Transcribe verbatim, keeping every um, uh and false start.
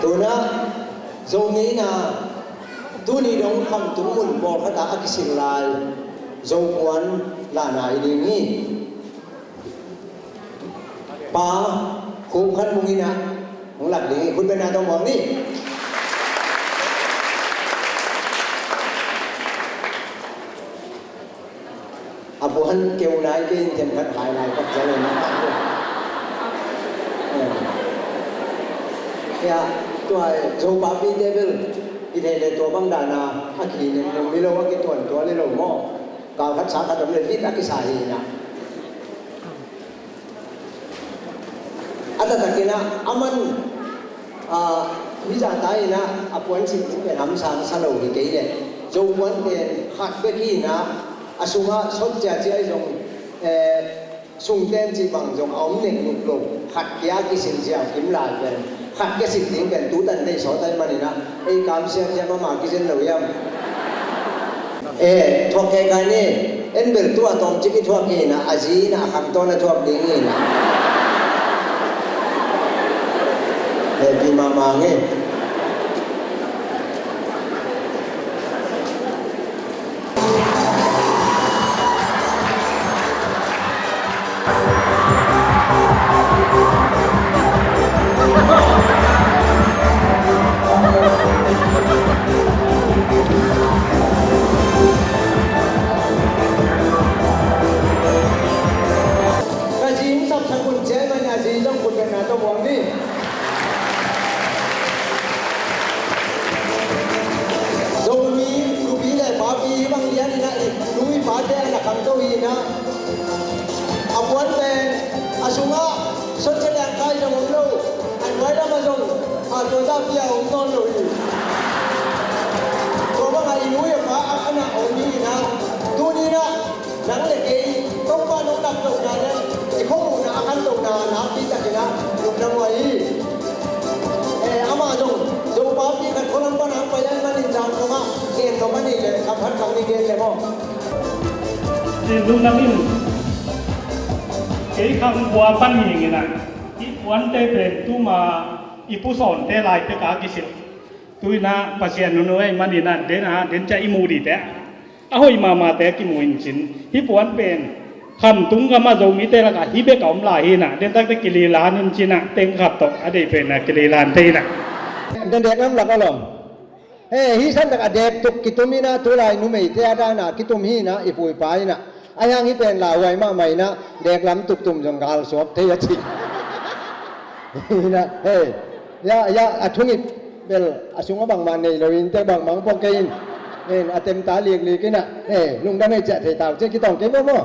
Tuna Zo ngeina tuni dong Khamtung mun pawlkhatah a kisil lai Zopuan lahna hi ding hi. Pa Khup Khan Mung in ah hong lak ding hi. Khut beng na tawh muang ni. A puan keu nai kei in themkhat hai lai pak zia le na. Ya, tua Zopapi te bel i thei le tua bang dana a kinem nung mi lo a kituan tua le lo maw. Kal khat sa khat om le vit a kisa hi na. A taktakin ah a man, ah, hi zahta in ah a puan sim ding pen hamsang sa lo hi kei leh Zopuan pen khat bek hi in ah a sungah sot ciacia i zong, eh, sungten cih bang zong a om nek nuk lo. Khat kia kisil ziau kim lai pen khat kia sim ding pen tutan dei sawt ai manin ah ei kam siam siam ama kizen lo hiam? Eh, thuak kei kai ni. En bel tua tawmcik i thuak hi na, a zi na a khangtawn a thuak ding hi na. Eh, pi mahmah nge. Ka zi hong sapsak un ciai mah in a zi zong khut beng na tawh muang ni. Zomi nupi le papi hi bang lian in ah i nu i pate a na khangto hi in ah a puan pen a sungah sotsia liang kai zong om lo. A nuai lamah zong a tua zah pia om nawn lo hi. Tua bangah i nu i pa a na om hi in ah tuni in ah nang le kei Topa nong dam lohna le i khuamuhna a khantohna nakpi takin ah lungdam uh ahi. Eh, amah zong Zopapi khat khualam pan hang pai ahih manin zan kongah gen nop a nih le kam khat kang ni gen le maw? Lungdam in kei khang kua pan hi ing in ah i puante pen tuma i pusawnte lai peka kisil. Tu in ah Pasian nunu ahih manin ah den a den ciah i muh dihte a hoih mahmahte a kimu in cin. Hih puan pen Khamtung gam a Zomite lakah hih bek a om lai hi in ah den takte kililan in cin ah teng khat tawh a deih pen a kililan thei in ah. Den dek lam lak a lom. He, hih san tak a dek tuk kitum in ah tulai numeite a dan a kitum hi in ah i pu i pa in ah. Ahi hang hih pen lauhuai mahmah in ah dek lam tuk tum zong gal suak thei a ci. Hi in ah, he, ya, ya, a thungip bel a sungah bangmah nei lo in te bangmah pua kei in. He, a temta liklik in ah, he, lungdam hei ciah thei tau ciah kitawng kei maw maw?